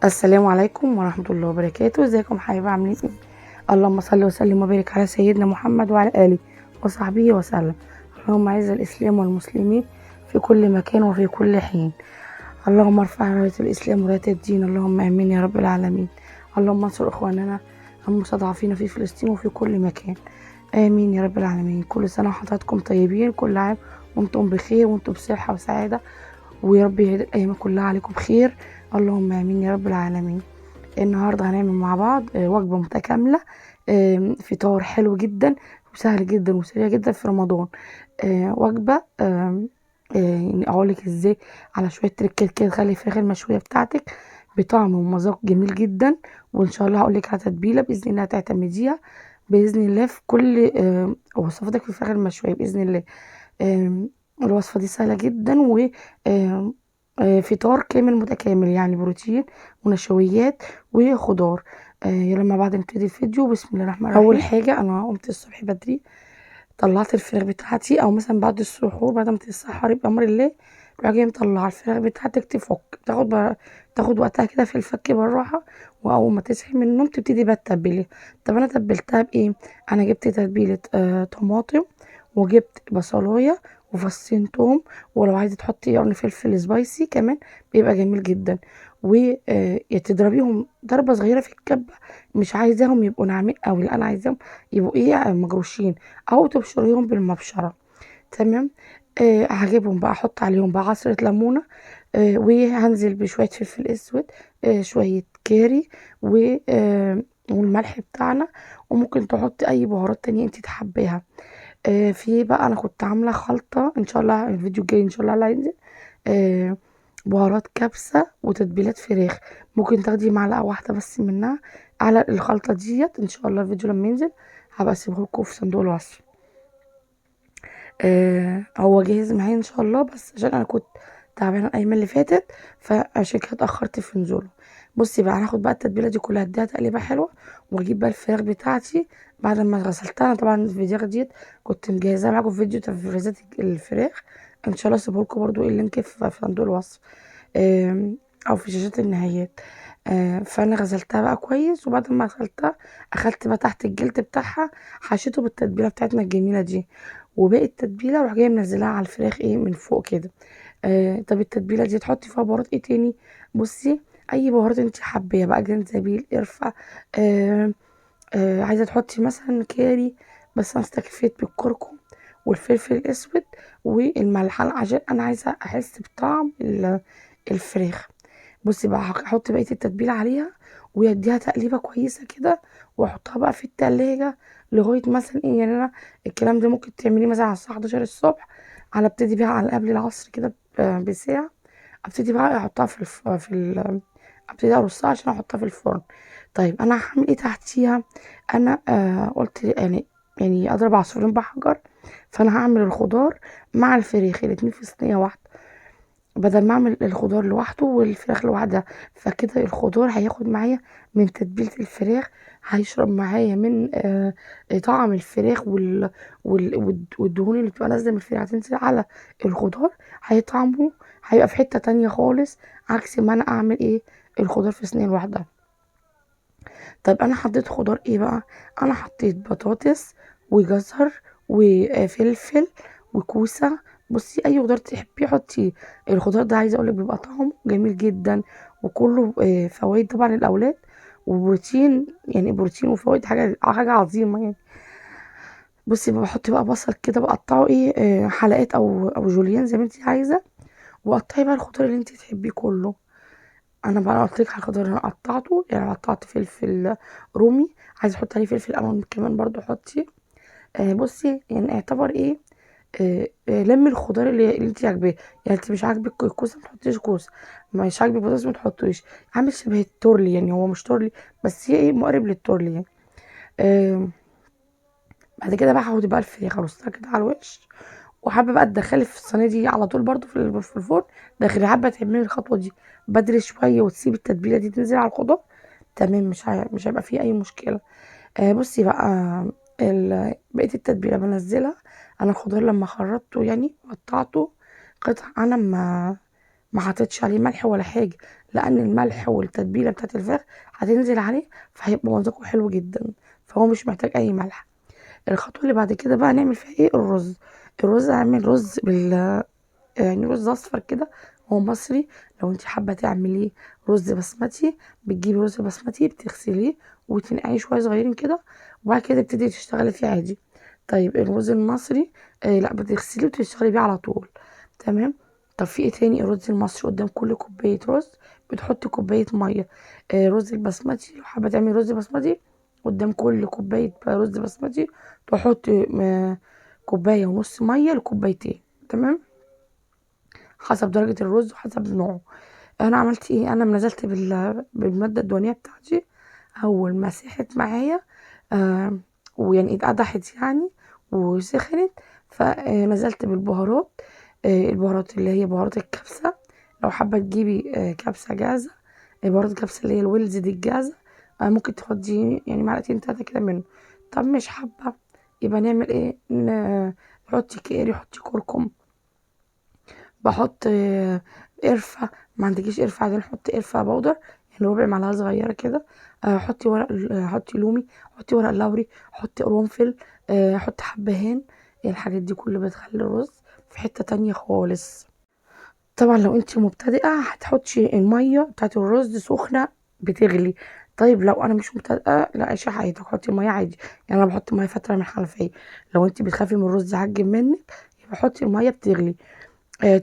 السلام عليكم ورحمة الله وبركاته. ازيكم حبايبي، عاملين ايه؟ اللهم صل وسلم وبارك على سيدنا محمد وعلى آله وصحبه وسلم. اللهم اعز الإسلام والمسلمين في كل مكان وفي كل حين. اللهم ارفع راية الإسلام وراية الدين، اللهم آمين يا رب العالمين. اللهم انصر إخواننا المستضعفين في فلسطين وفي كل مكان، آمين يا رب العالمين. كل سنة وحضراتكم طيبين، كل عام وانتم بخير وانتم بصحة وسعادة، ويا رب يعيد الأيام كلها عليكم بخير، اللهم آمين يا رب العالمين. النهارده هنعمل مع بعض وجبة متكاملة، فطار حلو جدا وسهل جدا وسريع جدا في رمضان. وجبة يعني اقولك ازاي على شوية تريكات كده تخلي الفراخ المشويه بتاعتك بطعم ومذاق جميل جدا، وان شاء الله هقولك على تتبيله باذن الله هتعتمديها باذن الله في كل وصفاتك في الفراخ المشويه باذن الله. الوصفة دي سهلة جدا و فطار كامل متكامل، يعني بروتين ونشويات وخضار. يلا مع بعض نبتدي الفيديو. بسم الله الرحمن الرحيم. اول حاجة انا قمت الصبح بدري، طلعت الفراخ بتاعتي، او مثلا بعد السحور، بعد ما تتسحري بامر الله تروحي جاية مطلعه الفراخ بتاعتك تفك، تاخد وقتها كده في الفك بالراحة، واول ما تصحي من النوم تبتدي بقى تتبليها. طب انا تبلتها بايه؟ انا جبت تتبيله طماطم، وجبت بصلايه وفصين توم، ولو عايزه تحطي قرن فلفل سبايسي كمان بيبقى جميل جدا، وتضربيهم ضربه صغيرة في الكبه، مش عايزاهم يبقوا ناعمين قوي، لا انا عايزاهم يبقوا ايه، مجروشين، او تبشريهم بالمبشره. تمام. هجيبهم بقى احط عليهم بقى عصره ليمونه، وهنزل بشوية فلفل اسود، شوية كاري، والملح بتاعنا، وممكن تحطي اي بهارات تانية انت تحبيها. في بقى انا كنت عامله خلطه، ان شاء الله الفيديو الجاي ان شاء الله اللي هينزل، بهارات كبسة وتتبيلات فراخ، ممكن تاخدي معلقه واحدة بس منها على الخلطة ديت. ان شاء الله الفيديو لما ينزل هبقى اسيبه لكم في صندوق الوصف. هو جاهز معايا ان شاء الله، بس عشان انا كنت تعبانة الايام اللي فاتت فعشان كده اتاخرت في نزوله. بصي بقى هاخد بقى التتبيله دي كلها، اديها تقليبه حلوة، واجيب بقى الفراخ بتاعتي بعد ما غسلتها. انا طبعا الفراخ ديت كنت مجهزاها معاكم في فيديو تفريزات الفراخ، ان شاء الله اسيبه لكم برده ال link في صندوق الوصف، او في شاشات النهايات. فانا غسلتها بقى كويس، وبعد ما غسلتها اخدت بقى تحت الجلد بتاعها، حشيته بالتتبيله بتاعتنا الجميلة دي، وباقي التتبيله اروح جاية منزلاها على الفراخ ايه من فوق كده. طب التتبيله دي تحطي فيها بهارات ايه تاني؟ بصي اي بهارات انت حبيها بقى، جنزبيل، قرفه، عايزه تحطي مثلا كاري، بس انا استكفيت بالكركم والفلفل الاسود والملح عشان انا عايزه احس بطعم الفراخ. بصي بقى هحط بقية التتبيله عليها ويديها تقليبه كويسة كده، واحطها بقى في التلاجة لغاية مثلا ايه، يعني انا الكلام ده ممكن تعمليه مثلا على الساعة 11 الصبح، على ابتدي بيها على قبل العصر كده بساعة، ابتدي بقى احطها في الف... في ال... ابتدي ارصها عشان احطها في الفرن. طيب انا هعمل ايه تحتيها؟ انا قلت يعني اضرب عصفورين بحجر، فانا هعمل الخضار مع الفراخ الاتنين في صينية واحدة، بدل ما اعمل الخضار لوحده والفراخ لوحدها. فكده الخضار هياخد معايا من تتبيله الفراخ، هيشرب معايا من طعم الفراخ والدهون اللي بتبقى نازله من الفراخ هتنزل على الخضار، هيطعمه هيبقى في حتة تانية خالص، عكس ما انا اعمل ايه الخضار في صينية لوحدها. طيب انا حطيت خضار ايه بقى؟ انا حطيت بطاطس وجزر وفلفل وكوسه. بصي اي خضار تحبيه حطيه، الخضار ده عايزه اقولك بيبقى طعمه جميل جدا، وكله فوائد طبعا للاولاد، وبروتين، يعني بروتين وفوائد، حاجة حاجة عظيمة يعني. بصي بحط بقى بصل كده بقطعه ايه حلقات او جوليان زي ما انت عايزه، وقطعي بقى الخضار اللي انت تحبيه كله. انا بقى قلت لك على الخضار اللي انا قطعته، يعني قطعت فلفل رومي، عايزه احط عليه فلفل الوان كمان برضو حطي. بصي يعني اعتبر ايه، لمي الخضار اللي انت عاجباه. يعني انت مش عاجبك الكوسه ما تحطيش كوسة، مش عاجبك بطاطس ما تحطيش. عامل شبه التورلي يعني، هو مش تورلي بس هي ايه مقرب للتورلي يعني. بعد كده بقى هاخد بقى الفراخ ارصها كده على الوش، وحابة بقى تدخلي في الصينية دي على طول برضو في الفرن. داخلي حابة تعملي الخطوة دي بدري شوية وتسيبي التتبيله دي تنزل على الخضار، تمام، مش هيبقى فيه اي مشكلة. بصي بقى بقية التتبيله بنزلها. انا الخضار لما خرطته يعني قطعته قطع، انا ما حطيتش عليه ملح ولا حاجة، لان الملح والتتبيله بتاعت الفراخ هتنزل عليه، فهيبقى مذاقه حلو جدا، فهو مش محتاج اي ملح. الخطوة اللي بعد كده بقى نعمل فيها ايه؟ الرز. الرز هعمل رز يعني رز اصفر كده، هو مصري. لو انت حابة تعمليه رز بسمتي، بتجيبي رز بسمتي بتغسليه وتنقعيه شوية صغيرين كده، وبعد كده تبتدي تشتغلي فيه عادي. طيب الرز المصري لا، بتغسليه وتشتغلي بيه على طول، تمام. طب في ايه تاني؟ الرز المصري قدام كل كوباية رز بتحطي كوباية مية. رز البسمتي لو حابة تعملي رز بسمتي، قدام كل كوباية رز بسمتي تحطي كوباية ونص مية لكوبايتين، تمام، حسب درجه الرز وحسب نوعه. انا عملت ايه؟ انا نزلت بالماده الدهنية بتاعتي. اول ما ساحت معايا ويعني اتقدحت يعني وسخنت، فنزلت بالبهارات. البهارات اللي هي بهارات الكبسه، لو حابة تجيبي كبسة جاهزة، بهارات الكبسه اللي هي الويلز دي الجاهزة، ممكن تحطي يعني معلقتين تلاتة كده منه. طب مش حابة، يبقى نعمل ايه؟ حطي كاري، حطي كركم، بحط قرفه. ما عندكيش قرفه عايزين نحط قرفه powder، يعني ربع معلقه صغيرة كده. حطي ورق، حطي لومي، حطي ورق لوري، حطي قرنفل، حطي حبهان. الحاجات دي كلها بتخلي الرز في حتة تانية خالص. طبعا لو انت مبتدئة هتحطي المية بتاعت الرز سخنة بتغلي. طيب لو انا مش مبتدئة، لا عيشي حياتك، حطي المية عادي. يعني انا بحط مية فترة من الحنفية. لو انت بتخافي من الرز يعجن منك يبقى حطي المية بتغلي.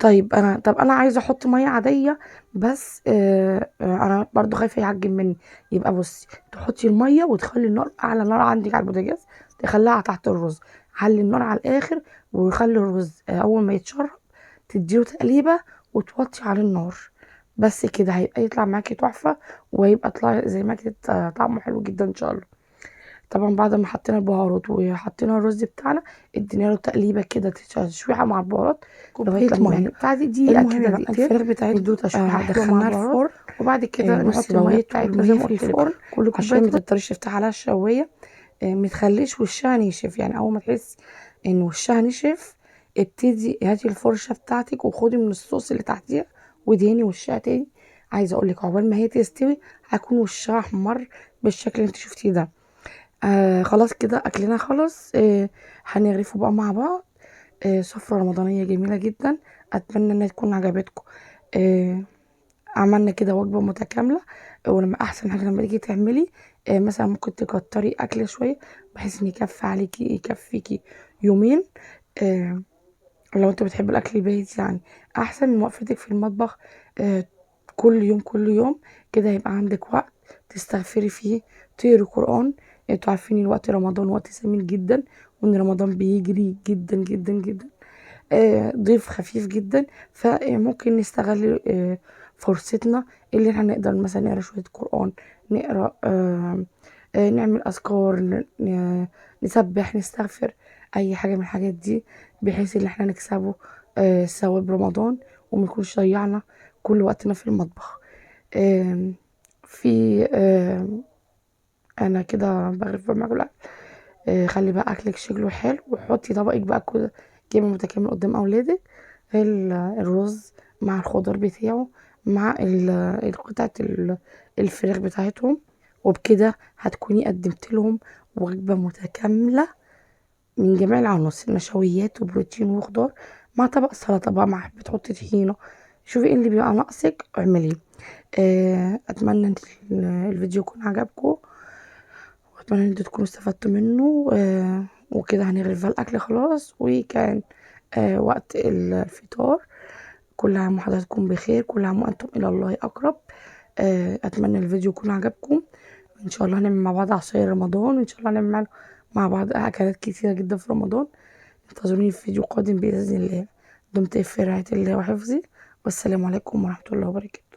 طيب انا عايزه احط مية عادية بس، انا برضو خايفة يعجن مني. يبقى بصي تحطي المية وتخلي النار اعلى نار عندك على البوتاجاز، تخليها تحت الرز، علي النار على الاخر، وخلي الرز اول ما يتشرب تديله تقليبه وتوطي على النار، بس كده هيبقى يطلع معاكي تحفة، وهيبقى طلع زي ما كده طعمه حلو جدا ان شاء الله. طبعا بعد ما حطينا البهارات وحطينا الرز بتاعنا ادينا له تقليبه كده، تشويحه مع البهارات كوباية لغاية لما مية. يعني بتاعتي دقيقة المهم كده بقى دقيقتين، الفراخ بتاعتنا نديله تشويحه حلوة مع دخلناها البهارات، الفرن. وبعد كده بصي نحط المية بويت بتاعتنا زي والمية ما في قلت لك، الفرن كل عشان كوباية ما تضطريش تفتحي عليها الشوايه. ما تخليش وشها ناشف، يعني اول ما تحس ان وشها نشف ابتدي هاتي الفرشة بتاعتك وخدي من الصوص اللي تحتيها ودهني وشها تاني. عايزه اقول لك عقبال ما هي تستوي هيكون وشها احمر بالشكل اللي انت شفتيه ده. خلاص كده اكلنا خلص. هنغرفه بقى مع بعض. سفرة رمضانية جميلة جدا، اتمنى انها تكون عجبتكم. عملنا كده وجبة متكاملة. ولما احسن حاجة لما تيجي تعملي، مثلا ممكن تكتري اكل شوية بحيث ان يكفي عليكي، يكفيكي يومين. لو انت بتحب الاكل البايت يعني احسن من وقفتك في المطبخ، كل يوم كل يوم كده. هيبقى عندك وقت تستغفري فيه، تقري قرآن. انتوا عارفين الوقت رمضان وقت ثمين جدا، وان رمضان بيجري جدا جدا جدا. ضيف خفيف جدا، فممكن نستغل فرصتنا اللي احنا نقدر مثلا نقرا شوية قرآن، نقرا، نعمل اذكار، نسبح، نستغفر، اي حاجة من الحاجات دي، بحيث ان احنا نكسبه، ثواب رمضان، وما نكونش ضيعنا كل وقتنا في المطبخ. انا كده بغرف بقى معاكم الاكل. خلي بقى اكلك شكله حلو، وحطي طبقك بقى كده جبن متكامل قدام اولادك. الرز مع الخضار بتاعه مع قطعه الفراخ بتاعتهم، وبكده هتكوني قدمت لهم وجبة متكاملة من جميع العناصر، نشويات وبروتين وخضار مع طبق سلطة بقى، مع بتحطي طحينه. شوفي ايه اللي بيبقى ناقصك اعمليه. اتمنى ان الفيديو يكون عجبكم، واتمنى ان انتوا تكونوا استفدتوا منه. وكده هنغرف بقى الاكل خلاص، وكان وقت الفطار. كل عام وحضراتكم بخير، كل عام وانتم الى الله اقرب. اتمنى الفيديو يكون عجبكم. ان شاء الله هنعمل مع بعض عصاير رمضان، وان شاء الله هنعمل مع بعض اكلات كتيرة جدا في رمضان. انتظروني في فيديو قادم باذن الله. دمت في رعاية الله وحفظه، والسلام عليكم ورحمة الله وبركاته.